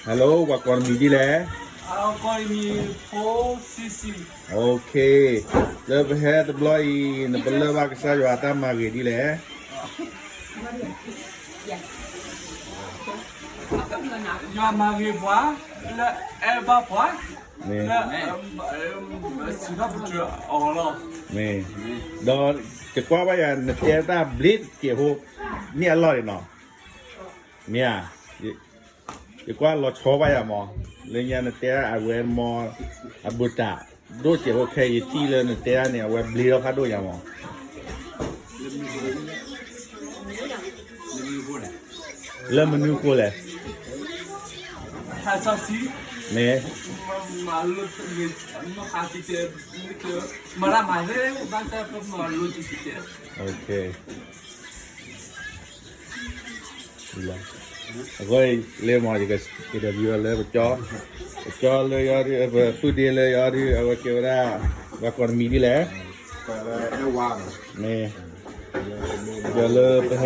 Hello, ပှၤကိးနမံၤဒ်လဲၣ်. ကိးနမံၤဖိဆံဆံ. Okay, လၢပဟဲတဘျီအံၤ နပလၢၢ်ဘၣ်ကစၢ်ယွၤအတၢ်မၤဂ့ၤဒ်လဲၣ်. ယွၤမၤဂ့ၤပှၤ လၢအဲၣ်ဘၣ်ပှၤ လၢစံးထီၣ်ပတြၢၤအီၤလီၤ. မ့ၢ်, ဒီးယကွၢ်ဘၣ်ယၤ နတဲတၢ်ဘျ့တစဲးဖိ န့ၢ်အလီၢ်န့ၣ်နီၤ. မ့ၢ်ဧါ, ယကွၢ်လီၤဆီဘၣ်ယၤမး, လၢညါနတဲအဝဲမး အဘူးတၢ် ဒိၣ်စဲးဖိခဲအံၤ ယထံၣ်လၢနတဲန့ၣ် အဝဲဘျ့ထီၣ်ဖးဒိၣ်ညါမး. လၢမနုၤအဃိလဲၣ်. မ့ၢ်, အဃိလၢမး ယကတဲဘၣ်လၢပကၠီ, ပကၠီလၢယီၤဒုး ပပုၢ်ဒ့လၢယီၤဒုး အဝဲကဲဝဲဒၣ် ပှၤကိးနမံၤဒ်လဲၣ်. မ့ၢ်, ဒီးလၢပဟဲ မ့ၢ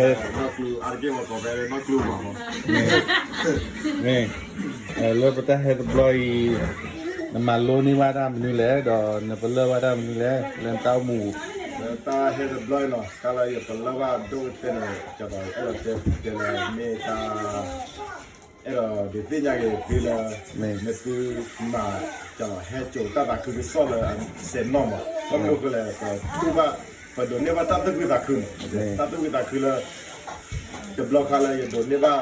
်, လၢပတၢ်ဟဲတဘျီအံၤ နမၤလိန့ၢ်ဘၣ်တၢ်မနုၤလဲၣ် ဒီးနပလၢၢ်ဘၣ်တၢ်မနုၤလဲၣ် လၢနတၢ်အိၣ်မူ. လၢတၢ်ဟဲတဘျီအံၤနီၤ တၢ်လၢယပလၢၢ်ဘၣ်ဒိၣ်ကတၢၢ်န့ၣ် ကဒီးအဲၣ်ဒိးတဲတဲလၢမ့ၢ်တၢ် အဲၣ်ဒိးဒုးသ့ၣ်ညါက့ၤသုလၢ မ့ၢ်သုမၤ ဟဲစိာ်တၢ်သးခုကစီၣ်လၢအစဲးနီၣ်မး ဘၣ်မနုၤအဃိလဲၣ် ပဒိးဘၣ် ပဒိးန့ၢ်ဘၣ်တၢ်သူၣ်ခုသးခုန့ၣ် တၢ်သူၣ်ခုသးခုလၢ တဘျီခါလၢယဒိးန့ၢ်ဘၣ်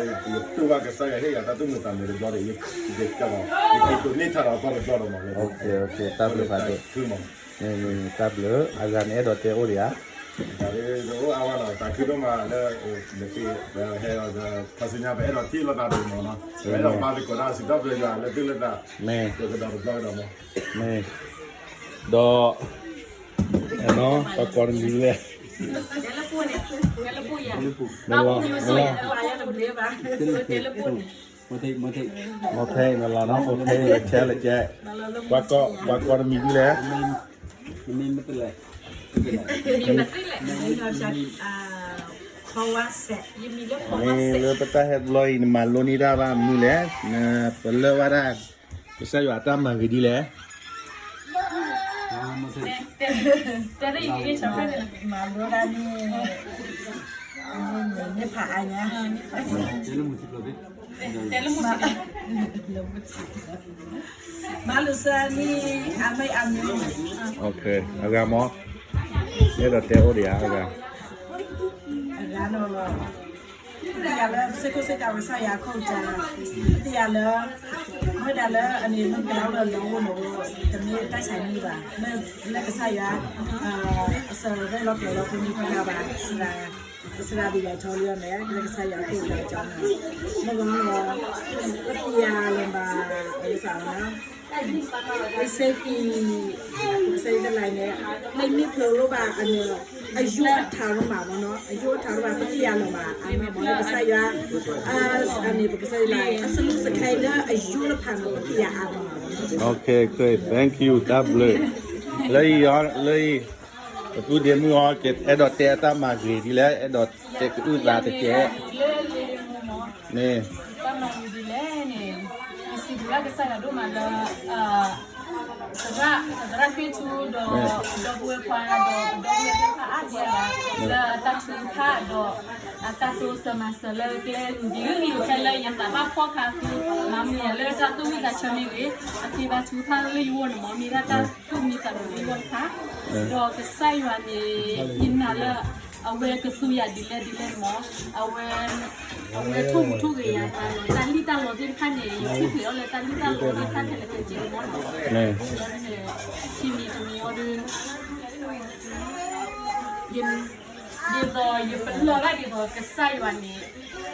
ယတူၢ်ဘၣ်ကစၢ်ယွၤဟ့ၣ်ယၤတၢ်သူၣ်မုာ်သးမုာ်တဘျီဒီး ယက့ၤဒိးန့ၢ်ထါဒီးအီၤတဘျီဒီးမး လၢတၢ်သူၣ်ခုမး တၢ်ဘျုး အဂၤန့ၣ်အဲၣ်ဒိးတဲအိၣ်ဒံးဧါ. တၢ်လၢအိၣ်အါဝဲလီၤ သးခုဒိၣ်မးလၢ နဟဲဒီး ခါဆူညါပအဲၣ်ဒိးထံၣ်လိာ်သးဒိၣ်မးနီၤ ပအဲၣ်ဒိးမၤသကိးတၢ်စံးထီၣ်ပတြၢၤယွၤလၢသုလိာ်သး မ့ၢ်, ကဒီးတဘျီကဒီးမး မ့ၢ်, ဒီး ပှၤကိးနမံၤလဲၣ်. မ့ၢ်လီၤ, မ့ၢ်လီၤ, မ့ၢ်လီၤ, မ့ၢ်လီၤနီၤ okay ကဲလၢကဲ ပှၤကိးနမံၤဒ်လဲၣ်. မ့ၢ်လၢပတၢ်ဟဲတဘျီအံၤ နမၤလိန့ၢ်တၢ်ဘၣ်မနုၤလဲၣ် နပလၢၢ်ဘၣ်တၢ် ကစၢ်ယွၤအတၢ်မၤဂ့ၤဒ်လဲၣ်. မၤလိတၢ်န့ၣ် မ့ၢ်ဖးအါညါ မၤလိစၢၤန့ၣ်အမ့ၢ်အမ့ၢ် အဂၤမ့ၢ် အဲၣ်ဒိးတဲအိၣ်ဒံးဧါ အဂၤ အဂၤဒီးလီၤ ပသ့ၣ်ညါလၢပစ့ၢ်ကီးစ့ၢ်ကီးကစၢ်ယွၤအခိၣ်အတၢ်, ပသ့ၣ်ညါလၢ မ့ၢ်ဒၣ်လၢအန့ၣ် မ့ၢ်ကလီလၢလီၤအိၣ်လီၤအိၣ် တမ့ၢ်တၢ်ဆါမံၤဘၣ်, လၢကစၢ်ယွၤ အစၢၤလီၤကျဲၤလီၤပှၤမံၤပှၤဂၤဘၣ်, ကစၢ်ယွၤဒုးယၤထီလံအီၤန့ၣ် လၢကစၢ်ယွၤအခိၣ်အတၢ်ကီမး, မ့ၢ်ဂီၤလီၤ ပသ့ၣ်ညါလၢၤဘၣ် အဝဲစး ပစ့ၢ်ကီး ပကစၢ်ယွၤတလါန့ၣ် လၢမ့ၢ်ဖျိးလိဘၣ်အန့ၣ် အယိအထါရိမးမ့ၢ်နီၤ အယိအထါရိမး ပသ့ၣ်ညါလၢၤဘၣ် အမ့ၢ်မ့ၢ်လၢကစၢ်ယွၤ အန့ၣ် ပကစၢ်ယွၤ အစလူးစခါလၢအယိတဖၣ်န့ၣ် ပသ့ၣ်ညါအါမး Okay, great. Thank you. တၢ်ဘျုး. လၢအံၤ, လၢအံၤ, ပပုၢ်ဒ့မုၣ်အီၤ အဲၣ်ဒိးတဲအတၢ်မၤဂ့ၤဒ်လဲၣ်, အဲၣ်ဒိးတဲကအုၣ်သးတကဲး, မ့ၢ် တၢ်မၤဂ့ၤဒ်လဲၣ်န့ၣ်, ယစံးဘျုးဘၣ်ကစၢ်ယွၤဒိၣ်မးလၢ သရၣ်, သရၣ်ဃ့ၢ်ထူဒီး ဒီပုၢ်ဝဲၢ်ခွါဒီး ဒီပုၢ်ဝဲၢ်သ့ၣ်တဖၣ်အါဒံးလၢ လၢအတၢ်ထုကဖၣ်ဒီး အတၢ်တိစၢၤမၤစၢၤလၢကျဲဂုာ်ကလုာ်ဂုာ်ဖဲလၢ ယသးဘၣ်ဖှီၣ်ခါအဃိ, မၤမုာ်ယၤလၢတၢ်သူၣ်ဝံၣ်သးဆၢမ့ၢ်ဂ့ၤ, အဃ့ဘါထုကဖၣ်လၢယဂီၢ်န့ၣ်မ့ၢ် မ့ၢ်ဒၣ်တၢ်သူၣ်မံသးမုာ်လၢယဂီၢ်တခါ, ဒီးကစၢ်ယွၤန့ၣ် ယနာ်လၢ အဝဲကသူယၤဒ်လဲၣ်ဒ်လဲၣ်န့ၣ်မ့ၢ်, အဝဲ အဝဲထိၣ်ဟူးထိၣ်ဂဲၤယၤတၢ်လီၤ, တၢ်လံၣ်တၢ်လီသ့ၣ်တဖၣ်န့ၣ် ယထံၣ်ဖျဲးအီၤလၢတၢ်လံၣ်တၢ်လီသ့ၣ်တဖၣ်ခဲလၢာ်ခဲဆ့န့ၣ်မ့ၢ်နီၤ, ခံမံၤတမံၤအီၤဒီး ဒ်သိးယပလၢၢ်ဘၣ်ဒ်သိးကစၢ်ယွၤန့ၣ်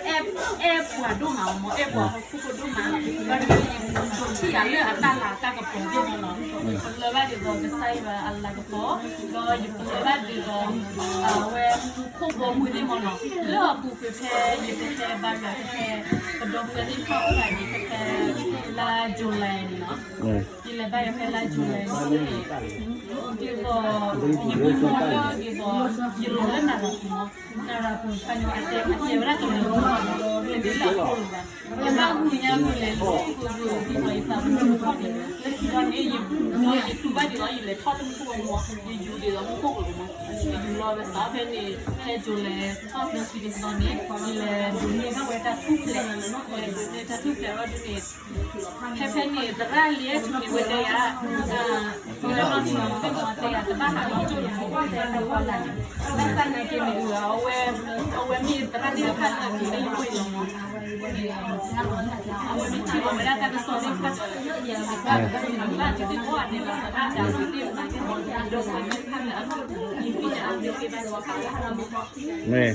အဲၣ်ပှၤဒိၣ်မးမ့ၢ် အဲၣ်ပှၤဟီၣ်ခိၣ်ဖိဒိၣ်မး, ဒီးယထံၣ်ယၤလၢအတၢ်လၤတၢ်ကပီၤသ့ၣ်မ့ၢ်နီၤ, ယပလၢၢ်ဘၣ်ဒ်သိးကစၢ်ယွၤအလၤကပီၤ, ဒီးယပလၢၢ်ဘၣ်ဒ်သိး အဝဲဟီၣ်ခိၣ်ဖိမုၢ်သ့ၣ်မ့ၢ်နီၤ, လၢအပူၤကွံာ်ဖဲယကဟဲဘါယွၤကဟဲ ပဒီပုၢ်ဝဲၢ်သ့ၣ်တဖၣ်အိၣ်ဘၣ်န့ၣ် ဖဲဖဲလါ July န့ၣ်လီၤ. ယလဲၤဘါယွၤဖဲလါ July န့ၣ် ဒ်သိး ယမံမီၢ်လၢဒ်သိး ယလီၤလၢနၤလီၤမ့ၢ် ပှၤတဲဝဲဒၣ်တမံၤလီၤ, တမံၤလၢအဃိလၢၤဘၣ်, ယဘၣ်မုာ်ညါမုာ်လဲၤလၢယသးပူၤန့ၣ်, လၢခံဒီးန့ၣ် ယတူၢ်ဘၣ်ဒ်သိး ယလဲၤထီၣ်တမူခိၣ်မး, ယယူၤဒ်သိးမူခိၣ်ကမး, ယယူၤလီၤဝဲစးဖဲန့ၣ်, ဖဲယိၤလဲၤထီၣ်သၢဆံဒ်သိးန့ၣ်, ယလဲၤဒိးန့ၢ်ဘၣ်ဝဲတၢ်ထူၣ်ဖျဲး, ယလဲၤဒိးန့ၢ်တၢ်ထူၣ်ဖျဲးအီၤဒ်န့ၣ် ဖဲဖဲန့ၣ် သရၣ်လံထူန့ၣ် ဝဲတဲယၤ, ဝဲလီၤထူန့ၣ် မ့ၢ်မ့ၢ်တဲယၤ တဘၣ်ဟးလီၤကၠိၣ်န့ၣ် ဘၣ်ဆၣ်သနာ်က့န့ၣ် အဝဲမ့ၢ်သရၣ်သ့ၣ်တဖၣ်လၢအက့ၤလၢယဝဲၢ်လီၤမး, အဝဲမ့ၢ်ထံၣ်လီၤဝဲဒၣ်တၢ်ကစီၣ်သ့ၣ်တဖၣ်ဒီး ယစံးဘျုးဘၣ်သုသ့ၣ်ကိးဂၤဒဲးလီၤ, သရၣ်သ့ၣ်တဖၣ်လၢအမ့ၢ်သ့ၣ်ဘၣ်ဒီး ယသ့ၣ်ညါအါန့ၢ်သ့ၣ်ဘၣ်ဒီး မ့ၢ်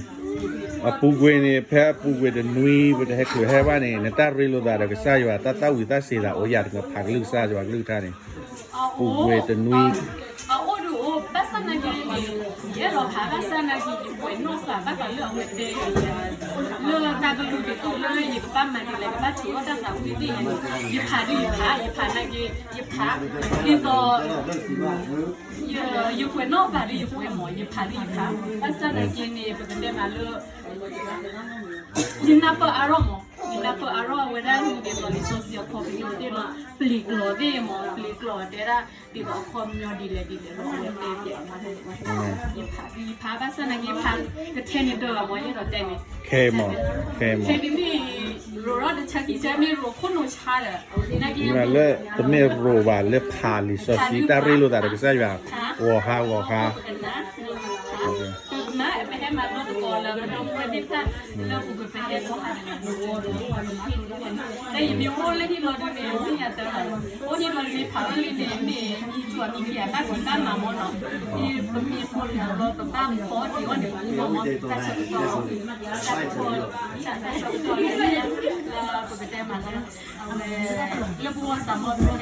အပူၤကွံာ်န့ၣ် ဖဲအပူၤကွံာ်တနွံ ပတဟဲချုးဟဲဘၣ်န့ၣ် နတၢ်ရ့လိာ်သးဒီးကစၢ်ယွၤ တၢ်သၣ်ဝံၤသးစ့ၤသးအိၣ်ယၤတကဖးကလုၢ်ကစၢ်ယွၤကလုၢ်ကထါန့ၣ်, ပူၤကွံာ်တနွံ အအိၣ်ဒုးအိၣ် ဘၣ်ဆၣ်သနာ်က့န့ၣ် ယအဲၣ်ဒိးဖး ဘၣ်ဆၣ်သနာ်က့ ယကွဲးနီၣ်သးဘၣ်ဃးလၢအဝဲတဲ လၢတၢ်ကလုၢ်ဒ်သိးလၢယကဘၣ်မၤဒ်လဲၣ် ကဘၣ်ထုးထီၣ်တၢ်သးဝံၣ်သ့ၣ်ညါန့ၣ် ယဖးဒုးယဖး ယဖးသနာ်က့ ယဖး ဒ်သိး ယကွဲးနီၣ်သးဒုးယကွဲးမး ယဖးဒုးယဖး ဘၣ်ဆၣ်သနာ်က့န့ၣ် ပကတဲမးလၢ ယနၢ်ပၢၢ်အါထီၣ်မး ယနၢ်ပၢၢ်အါထီၣ်အဝဲဒၣ်ဒ်သိးလံာ်စီဆှံအခီပညီသ့ၣ်ဒီး ပျံၤကျိာ်သ့ၣ်မး ပျံၤကျိာ်တဲဒၣ် ဒ်သိးအခီပညီဒ်လဲၣ်ဒ်လဲၣ်ဒီး အဝဲတဲပျဲ ယဖးဒုးယဖး ဘၣ်ဆၣ်သနာ်က့ ဖးကထဲန့ၣ်တၢ်လီၤမး ယအဲၣ်ဒိးတဲန့ၣ် ခဲမး ခဲမး ခဲဒ်မ့ၢ် ရိၤထီၣ်တဆၢခံဆၢ မ့ၢ်ရိၤခိၣ်နူာ်ဆါဒီး နာ်က့ မ့ၢ်လၢတမ့ၢ်ရိၤဘၣ်လၢဖးလံာ်စီဆှံ တၢ်ရ့လိာ်သးဒီးကစၢ်ယွၤ ဂီၤဟါဂီၤဟါ ပမၤ ပဟဲမၤလိသကိးလၢပဒီပုၢ်ဝဲၢ်သ့ၣ်တဖၣ် လၢပကပဟဲကိးဂၤဒဲး လၢယမ့ၢ်အိၣ်လၢဟံၣ်လီၤဒုးန့ၣ် ဝံယၤတၢ် အိၣ်ဟံၣ်လီၤဒုးန့ၣ် ဖးထီၣ်လံန့ၣ် မ့ၢ်ယံၤကၠူအမံၤခံဂၤ တၢ်ဖံးတၢ်မၤမ့ၢ်နီၤ ပမ့ၢ်ဖိတဂၤလီၤ ပဘၣ်ဖီတ့ၢ်အီၣ်န့ၣ် ပမ့ၢ်မ့ၢ်တၢ်ဆၢကတီၢ် တၢ်ဆၢကတီၢ် တၢ်ဆၢကတီၢ်လၢ လၢပကတဲမးလၢ အဝဲ လၢပဂီၢ်စးမီၢ်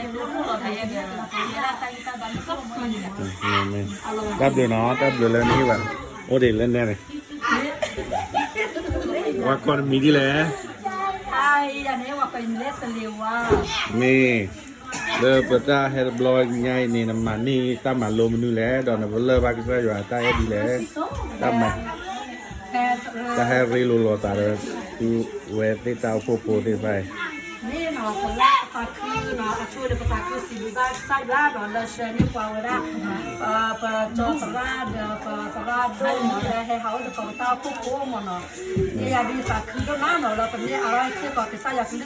တအိၣ်ဟဲဒိၣ်ထီၣ်လီၤသးယဲဒီး ပဟဲဒၣ်တၢ်ဂံၢ်တၢ်ဘါလၢပှၤ တၢ်ဘျုးနီၤ တၢ်ဘျုးလၢနဟ့ၣ်ဘၣ် အိၣ်ဒံးလၢနဲန့ၣ် ပှၤကိးနမံၤဒ်လဲၣ် မ့ၢ် လၢပတၢ်ဟဲတဘျီညါအံၤန့ၣ် နမၤန့ၢ်တၢ်မၤလိမနုၤလဲၣ် ဒီးနပလၢၢ်ဘၣ်ကစၢ်ယွၤတၢ်အဲၣ်ဒ်လဲၣ် တၢ်မၤ တၢ်ဟဲရ့လိာ်လိာ်သးဒီး သုဝဲသ့ၣ်တၢ်အိၣ်ဖှိၣ်ဖိသ့ၣ်တဖၣ်အံၤ မ့ၢ်နီၤ ပလၢပသးခုနီၤ အဆိဒီးပသးခုစံးဘျုးဘၣ်ကစၢ်ယွၤဒီး လၢဆှၢန့ၢ်ပှၤဝဲဒၣ် ပကၠီသရၣ်ဒီးပသရၣ်ဒိၣ်နီၤ လၢဟဲဟးအိၣ်သကိးပတၢ်အိၣ်ဖှိၣ်ဖိမ့ၢ်နီၤ မ့ၢ်ယၤဒ်သးခုဒိၣ်မးနီၤ လၢပမ့ၢ်အါထီၣ်စ့ၢ်ကီးကစၢ်ယွၤက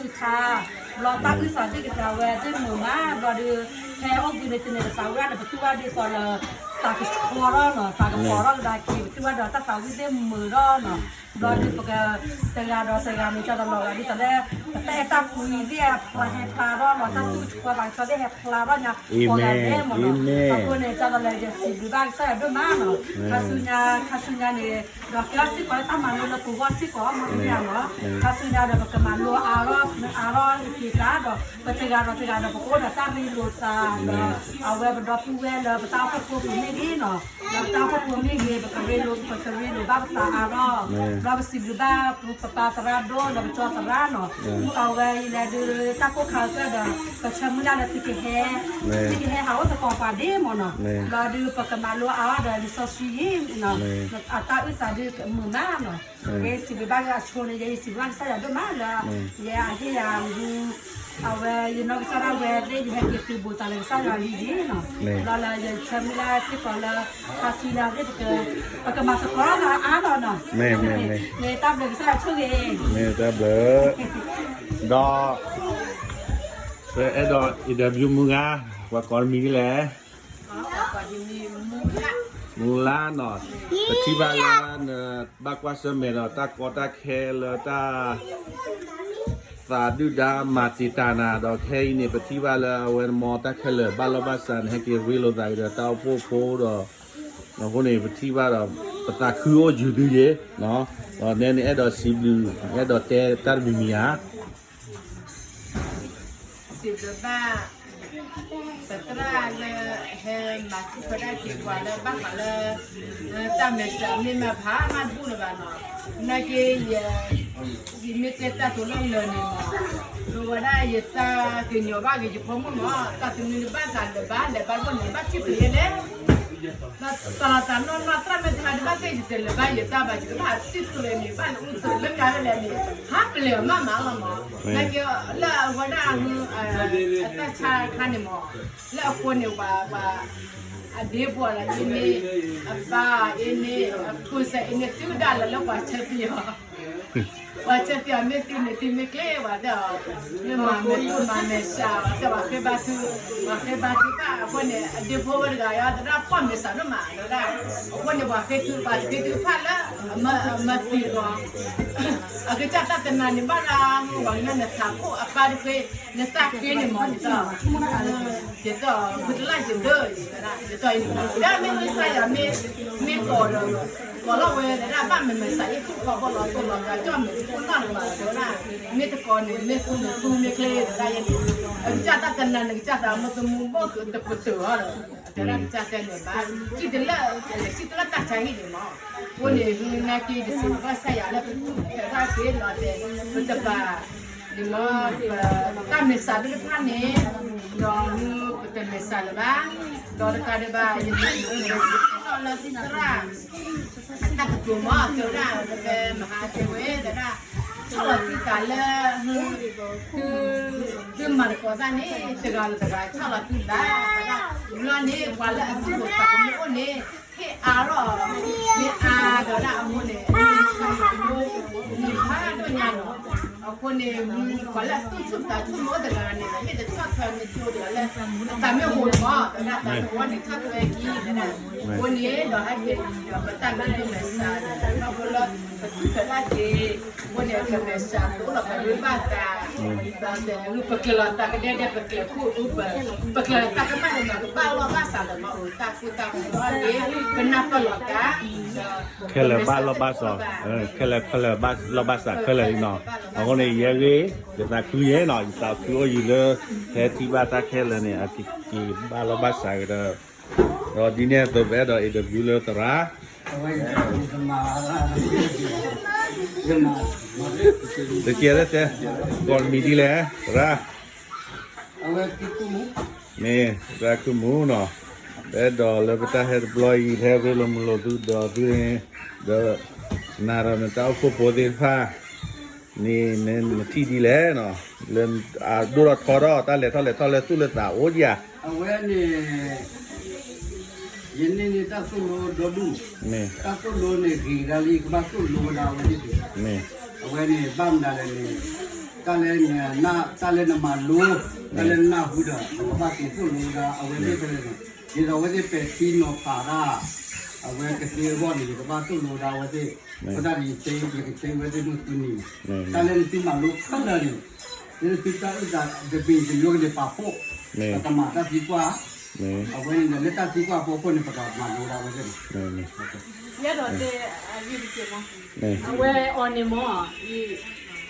လုၢ်ကထါ ဘျီတၢ်အုၣ်သးသ့ၣ်ကတၢၢ်ဝဲသ့ၣ်မုာ်မး ဘျီဒီး ဖဲအိၣ်ဘှံးနံၤတနံၤတသးဝဲဒၣ်ဒီး ပတူၢ်ဘၣ်ဒ်သိးလၢ သးကဆှီထီၣ်နီၤ သးကပီၤထီၣ်ကဒါက့ၤ ပတူၢ်ဘၣ်ဒီးတၢ်သးဝံၣ်သ့ၣ်မုာ်ထီၣ်နီၤ ဘျီဒီးပက တဂၤဒီးတဂၤန့ၣ် ကၠီဒီးလီၤဂာ်ဒ်သိးလၢ ပတၢ်အဲၣ်တၢ်ကွံသ့ၣ်အဖျါဟဲဖျါထီၣ်နီၤ တၢ်သူၣ်ဆှီသးကဆှီသ့ၣ်ဟဲဖျါထီၣ်ညါ ကိးဂၤဒဲးမ့ၢ်နီၤ အဃိန့ၣ် ကၠီဒီးလီၤ ယစံးဘျုးဘၣ်ကစၢ်ယွၤဒိၣ်မးနီၤ ခါဆူညါ ခါဆူညါန့ၣ် ဒီးကဲထီၣ်စ့ၢ်ကီးလၢတၢ်မၤလိလၢပဂီၢ်စ့ၢ်ကီးမ့ၢ်နီၤ ခါဆူညါဒီးပကမၤလိအါထီၣ် အါထီၣ်က့ၤသးဒီး ပတဂၤဒီးတဂၤဒီး ပကအိၣ်ဒီးတၢ်ရ့လိာ်သးဒီး အဝဲပဒီပုၢ်ဝဲၢ်လၢပတၢ်အိၣ်ဖှိၣ်ဖိပူၤမ့ၢ်ဂ့ၤနီၤ လၢပတၢ်အိၣ်ဖှိၣ်ဖိမ့ၢ်ဂ့ၤ ပကရ့လိာ် ပကရ့လိာ်ဘၣ်ပသးအါထီၣ် ဒီးပစံးဘျုးဘၣ်ပပၢ်သရၣ်ဒိၣ်လၢပကၠီသရၣ်နီၤ အဝဲအံၤလဲၤဒုးတၢ်ကိၢ်ခါကတၢၢ်ဒီး ပဆၢမုၢ်လၢ်လၢသုကဟဲ သုကဟဲဟးအိၣ်သကိးပှၤဒ့မ့ၢ်နီၤ ဒီးဒုးပကမၤလိအါထီၣ်ဒီးလံာ်စီဆှံအံၤနီၤ အတၢ်အုၣ်သးဒုးမုာ်မးနီၤ ယစံးဘျုးဘၣ်အဆိန့ၣ် ယစံးဘျုးဘၣ်ကစၢ်ယွၤဒိၣ်မးလၢ ယဲအဟ့ၣ်ယၤ အဝဲယနီၢ်ကစၢ်ဒၣ်ဝဲသ့ၣ် ယဟဲက့ၤသုးဘူးသးလၢကစၢ်ယွၤလံယံၤနီၤ ဒီးလၢယဆၢမုၢ်လၢ်စ့ၢ်ကီးလၢ ခါဆူညါသ့ၣ် ပကမၤသကိးလၢအါထီၣ်နီၤ မ့ၢ်တၢ်ဘျုးကစၢ်ယွၤဆိၣ်ဂ့ၤ မ့ၢ်တၢ်ဘျုး ဒီး ပအဲၣ်ဒိး interview မုၢ်ဂၤ ပှၤကိးမံၤဒ်လဲၣ် မုၢ်လါနီၤ ပထံၣ်ဘၣ်လၢနဘၣ်ကွၢ်ဆၢၣ်မဲာ်ဒီးတၢ်ကီတၢ်ခဲလၢတၢ် သးဒုၣ်ဒါမၤတံာ်တာ်နၤဒီးခဲအံၤန့ၣ် ပထံၣ်ဘၣ်လၢအဝဲနမ့ၢ်တၢ်ခဲလၢာ်ဘၣ်လီၢ်ဘၣ်စးန့ၣ် ဟဲက့ၤရ့လိာ်သးက့ၤဒီးတၢ်အိၣ်ဖှိၣ်ဖိဒီး အဃိန့ၣ် ပထံၣ်ဘၣ်ဒီး ပသးခုအိၣ်ယုာ်သုယ့ၤ ဒီးနဲန့ၣ်အဲၣ်ဒိးစံးဘျုး အဲၣ်ဒိးတဲတၢ်တမံၤမံၤဧါ စံးဘျုးဘၣ် ပသရၣ်လၢ ဟဲမၤထူၣ်ဖျဲးဒၣ်က့ၤပှၤလၢဘၣ်ဃးလၢ တၢ်မဲာ်ဆှးမ့ၢ်မၤဖးမးတဘူၣ်လၢၤဘၣ်နီၤ, နာ်က့ ယမ့ၢ်တဲတၢ်တိၤလၢလၢာ်န့ၣ်မး, ပဝဲဒၣ်ယသးကညီၤဘၣ်ဂ့ၤယဖိမုၣ်မး, တၢ်တမံၤတဘၣ်သးလၢၤဘၣ် လဲၤဘၣ်ဘၣ်န့ၣ် ဘၣ်ထံၣ်တလဲလဲၣ် ဒီးတၢ်လီၤတၢ်နီၢ်နီၢ် သရၣ်မ့ၢ်တဟါဒံးဘၣ်သ့ၣ် ယတလဲၤဘၣ်ယတၢ်ဘၣ် ယကဘၣ်ဟးစံၣ်ကျၢၤန့ၣ် ဘၣ်လၢအူတရံးလၢကါလၢလဲၣ်န့ၣ် ဟးပျဲၢ်အီၤမးမးလီၤမး. နာ်က့လၢအဝဲဒၣ်အတၢ်ဆါခါန့ၣ်မး လၢအဃိန့ၣ် ပှၤ ပှၤ အဒ့ဖိအံၤန့ၣ် အပၢ်အံၤန့ၣ် အဖိစၢ်အံၤန့ၣ် တုၤဒၣ်လၢလၢပှၤဆၢသံအီၤ ပှၤဆၢသံအီၤ မ့ၢ်သံန့ၣ်သံမ့ၢ်ကျဲ ပှၤတဲအီၤ မ့ၢ်မၤမဲာ်တိၢ်မၤမဲာ်ဆှး ပှၤတဲပှၤဃ့ဘါထု ပှၤဃ့ဘါထုဘၣ်အဃိန့ၣ် အဒ့ဖိဝဲတဂၤအံၤ သရၣ်ပှၢ်မဲာ်ဆှးဒိၣ်မး တဲဝဲဒၣ် အဃိန့ၣ် ပှၤဃ့ထု ပှၤဃ့ထုတဖၣ်လၢ အမၤသံတဂီၤ အကစၢ်တၢ်တနၤန့ၣ် ဘၣ်ရၤမုၢ်ပှၤကညီနထးခိၣ်အပၢ်တဃ့ နတၢ်ဃ့န့ၣ်မး ယသီ ယသီ မုၢ်တလၢ်ယသီ ယသီအံၤ ဒၣ်မ့ၢ်မုၢ်ဆါယၤမ့ၢ် မ့ၢ်ကီးဒီး ကီးလီၤဝဲ ဒၣ်ဘၣ်မ့ၢ်မုၢ်ဆါယခိၣ်ခီဘီလီၤ သိလီၤဂာ်ကၠီၣ်မ့ၢ်ခိၣ်နီၢ်န့ၣ်ဘၣ် တဲဝဲဒၣ် မ့ၢ်တကီးန့ၣ် မ့ၢ်သူမ့ၢ်သူမ့ၢ်ကျဲ တဲဝဲဒၣ်ယဲန့ၣ် အကစၢ်တၢ်တနၤန့ၣ် ကစၢ်သးမုၢ်သမူဘီၣ်ကတပတုာ်အီၤဒီး တဲဝဲဒၣ်ကစၢ်တဲန့ၣ်ဘၣ် စံၣ်တလၢ စံၣ်တလၢတၢ်ဆါဟံၣ်န့ၣ်မး အဃိန့ၣ် မုၢ်နၤက့ၤ ယစံးဘၣ်ကစၢ်ယၤလၢပသူၣ်ဖျဲးဘၣ်က့ၤလီၤတဲာ် ပတဘၣ် န့ၣ်မး ပတၢ်မဲာ်ဆှးသ့ၣ်တဖၣ်န့ၣ် ဒီးမုၢ်ပတမဲာ်ဆှးလၢၤဘၣ် ဒီးတကးဒံးဘၣ် ယမ့ၢ်လၢသရၣ် အတၢ်ကတိၤမး တဲဝဲဒၣ် ပမဟါတဲဝဲ တဲဝဲဒၣ် ဆီၣ်လီၤသုသးလၢ သု သုမၤသကိးတၢ်န့ၣ် တဂၤလၢတဂၤ ဆီၣ်လီၤသုသး တဲဝဲဒၣ် ဘျီန့ၣ် ပှၤလၢအသူၣ်အိၣ်သးအိၣ်မ့ၢ်အိၣ်န့ၣ် ဟ့ၣ်အါထီၣ် ဟ့ၣ်အါဒီးဒၣ်အဃိန့ၣ် မုၢ်ဆါယၤ မုၢ်နံၤဖးဒိၣ်ညါနီၤ အဃိန့ၣ် ပှၤလၢအသူၣ်ဆူၣ်သးဆူၣ်မ့ၢ်အိၣ်တဂၤန့ၣ် မ့ၢ်တဆီၣ်ထွဲမ့ၢ်ကၠိတဂၤလၢ အသးမ့ၢ်ဟိးန့ၣ်မး တဲဝဲဒၣ် တၢ်သဝီန့ၣ်ဆီၣ်ထွဲက့ၤ တဲဝဲဒၣ် အဃိန့ၣ် ဒီးဟဲက့ၤဒီး ပတၢ်မ့ၢ်ဒိၣ်မဲာ်ဆှး ခီဖျိလၢ ပသူၣ်ဖျဲးတၢ်က့ၤ အဃိန့ၣ် ပမဲာ်ဆှး ပအိၣ်လီၤပရ့ဘၣ်သး ဒီး ပကျဲၤလီၤသးကဒဲဒဲ ပကျဲၤခိၣ်အူ ပ ပကျဲၤလီၤသးကမၣ်န့ၣ်မး ကဘၣ်လီၢ်ဘၣ်စးဒီး ပအိၣ်တၢ်ကူတၢ်ကၤက့ၤ ပနၢ်ပၢၢ်လီၤသး ခဲလၢာ်ဘၣ်လီၢ်ဘၣ်စး ခဲလၢာ် ခဲလၢာ်ဘၣ်လီၢ်ဘၣ်စးခဲလၢာ်လံနီၤ အဃိန့ၣ် ယဲဂ့ၤ ယသးခုယဲနီၤ ယသးခုအိၣ်ယံၤလၢ ဟဲထံၣ်ဘၣ်တၢ်ခဲလၢာ်န့ၣ် အက့ၤဘၣ်လီၢ်ဘၣ်စးကဒီး ဒီးဒ်န့ၣ်အသိးပအဲၣ်ဒိး interview လၢသရၣ် တကဲလၢတဲ ကီၢ်မံၤဒ်လဲၣ် သရၣ် မ့ၢ်သရၣ်ခုၣ်မူနီၤ ပအဲၣ်ဒိးလၢပတၢ်ဟဲတဘျီအံၤ ဟဲရ့လိာ်မုာ်လိာ်သုဒီးသုန့ၣ် ဒီး နၤဒီးနတၢ်အိၣ်ဖှိၣ်ဖိသ့ၣ်တဖၣ် န့ၣ် နထံၣ်ဒ်လဲၣ်နီၤ လၢအဒိၣ်ထီၣ်ထီထီၣ် တၢ်လဲၤထီၣ်လဲၤထီၣ်လၢသူၣ်လၢသးအိၣ်ဧါ အဝဲန့ၣ် ယန့ၢ်န့ၢ်တၢ်သိၣ်လိဒီဒူၣ်, တၢ်သိၣ်လိန့ၣ်ဂ့ၤဒၣ်လံ ကဘၣ်သိၣ်လိဝဲဒၣ်အဝဲသ့ၣ်တဂ့ၤ. အဝဲန့ၣ် ဘၣ်မနုၤလဲၣ်န့ၣ် တၢ်လၢန တၢ်လၢနမၤလိ, တၢ်လၢနနၢ်ဟူဒီး ပကဘၣ်က့ၤသိၣ်လိဝဲဒၣ်အဝဲသ့ၣ်တဖၣ်န့ၣ်, ဒ်သိးအဝဲသ့ၣ်ပဲာ်ထံနီၤဖးတၢ်, အဝဲကသ့အဂီၢ်န့ၣ် ယကဘၣ်သိၣ်လိဝဲဒၣ်အဝဲသ့ၣ်, အဃိသတးန့ၣ် ယဆဲး ယကဆဲးဝဲသ့ၣ်မုၢ်ဃုနံၤ, တၢ်လၢနသုမၤလိခဲလၢာ်န့ၣ်, လၢနသုတၢ်အုၣ်သးတဘ့ၣ်တယိကန့ၣ်ပာ်ဖှိၣ်, ပကမၤတၢ်သံကွၢ်, အဝဲန့ၣ်ဒီး လၢတၢ်သံကွၢ်အဖီခိၣ်န့ၣ် ပကမၤလိဝဲဒၣ်အဝဲသ့ၣ်န့ၣ် ယအဲၣ်ဒိးတဲအဂ့ၢ်တစဲးမး, အဝဲအီၤန့ၣ်မး,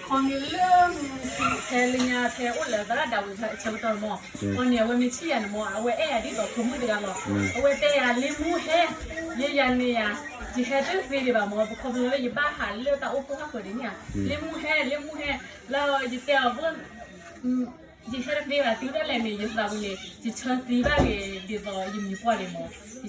ခီမ့ၢ်လၢ ဖဲလၢညါဖဲအိၣ်လၢသရၣ်ဒၤဝံးအဆၢကတီၢ်မး, အီၤန့ၣ် အဝဲမ့ၢ်ထံၣ်ယၤန့ၣ်မး အဝဲအဲၣ်ယၤဒ်သိးဖိမုၣ်တဂၤလီၤ. အဝဲတဲယၤ လ့မူဟဲ, ယဲယၤန့ၣ်ယၤ, ယဟဲတသ့ဒံးဘၣ်မး ပခီဖျိလၢယဘၣ်ဟးလၢတၢ်အိၣ်ဖှိၣ်ဟးဃၢၤဒ်န့ၣ်ဧါ, လ့မူဟဲ လ့မူဟဲ, လၢယတဲအီၤ ယဟဲတသ့ဘၣ် တုၤဒၣ်လဲာ်န့ၣ် ယသးပူၤန့ၣ် ယဆၢသံဘၣ်က့ၤဒ်သိးယမံၤပှၢ်ဒံးမး, ယဆၢသံ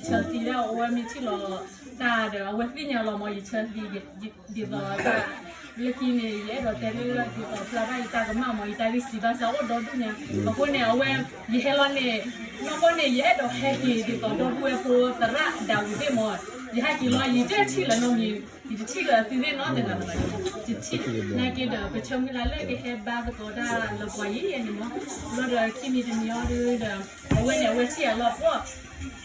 ဒၣ်အဝဲမ့ၢ်ထံၣ်လီၤတၢ်ဒီး အဝဲသ့ၣ်ညါလီၤမး ယဆၢသံ ဒ်သိးတၢ် လၢခံန့ၣ် ယအဲၣ်ဒိးတဲလၢ ဒ်သိးဖျါဘၣ်ယတၢ်ကမၣ်မး ယတၢ်ဂံၢ်စံးဘၣ်ဆၣ်အိၣ်ဒီဒူၣ်ညါ, အဃိန့ၣ် အဝဲ ယဟဲလီၤန့ၣ် နီၢ်ကီၢ်န့ၣ် ယအဲၣ်ဒိးဟဲက့ၤဒ်သိးဒီပုၢ်ဝဲၢ်ဖိသရၣ်ဒၤဝံးသ့ၣ်မး, ယဟဲက့ၤလီၤ ယတထံၣ်လၢၤနီတမံၤ, ယတထံၣ်လၢၤသုသ့ၣ်နီတဂၤလၢၤဘၣ်, ယထံၣ်နာ်က့ဒီး ပဆၢမုၢ်လၢ်လၢကဟဲဘါသကိးတၢ်လၢပှၤယံၤန့ၣ်မး, ဘျီဒီးခံမံၤတမံၤအံၤဒီး အဝဲန့ၣ် အဝဲထံၣ်ယၤလီၤပှီၢ်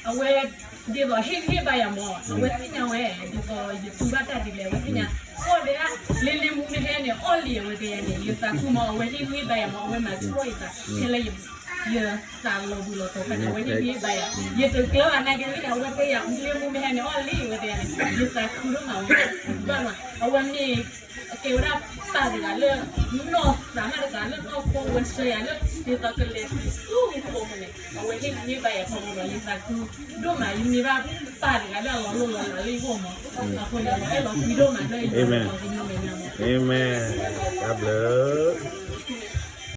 အဝဲ ဒ်သိးဟ့ၣ်ဂံၢ်ဟ့ၣ်ဘါယၤမး, အဝဲသ့ၣ်ညါဝဲ ဒ်သိးယတူၢ်ဘၣ်တၢ်ဒ်လဲၣ် အဝဲသ့ၣ်ညါ, အီၣ်ဒၣ် လ့လ့မူမ့ၢ်ဟဲန့ၣ် အီၣ်လံအဝဲတဲယၤန့ၣ် ယသးခုမး အဝဲဟ့ၣ်ဂံၢ်ဟ့ၣ်ဘါယၤမး အဝဲမၤဆူၣ်ထီၣ်ယသး ခဲလၢာ် ယသးလီၤဘှံးလီၤတီၤခါန့ၣ် အဝဲဟ့ၣ်ဂံၢ်ဟ့ၣ်ဘါယၤ, ယတကျၢၤဘၣ်နာ်က့ဝဲန့ၣ် အဝဲတဲယၤ လ့မူမ့ၢ်ဟဲန့ၣ် အီၣ်လံအဝဲတဲယၤန့ၣ် ယသးခုဒိၣ်မး အဝဲသးခုဘၣ်မး, အဝဲမ့ၢ် ကဲဝဲဒၣ်ပၢ်တဂၤလၢ နီၢ်သးမးတဂၤလၢနီၢ်ခိဝဲဆှၢယၤလၢ ဒ်သိးကလဲၤဆူဟံၣ်ဖိဃီဖိန့ၣ် အဝဲဟ့ၣ်ဂံၢ်ဟ့ၣ်ဘါယၤခီမးဒီး ယသးခုဒိၣ်မး ယမ့ၢ်ဘၣ်ပၢ်တဂၤလၢအလီၤလိၢ်လီၤလးလၢယဂီၢ်မး, အဃိန့ၣ် အဲၣ်လီၤကွံဒိၣ်မးလၢယမဲာ်ညါမး, အၤမ့ၣ်, တၢ်ဘျုး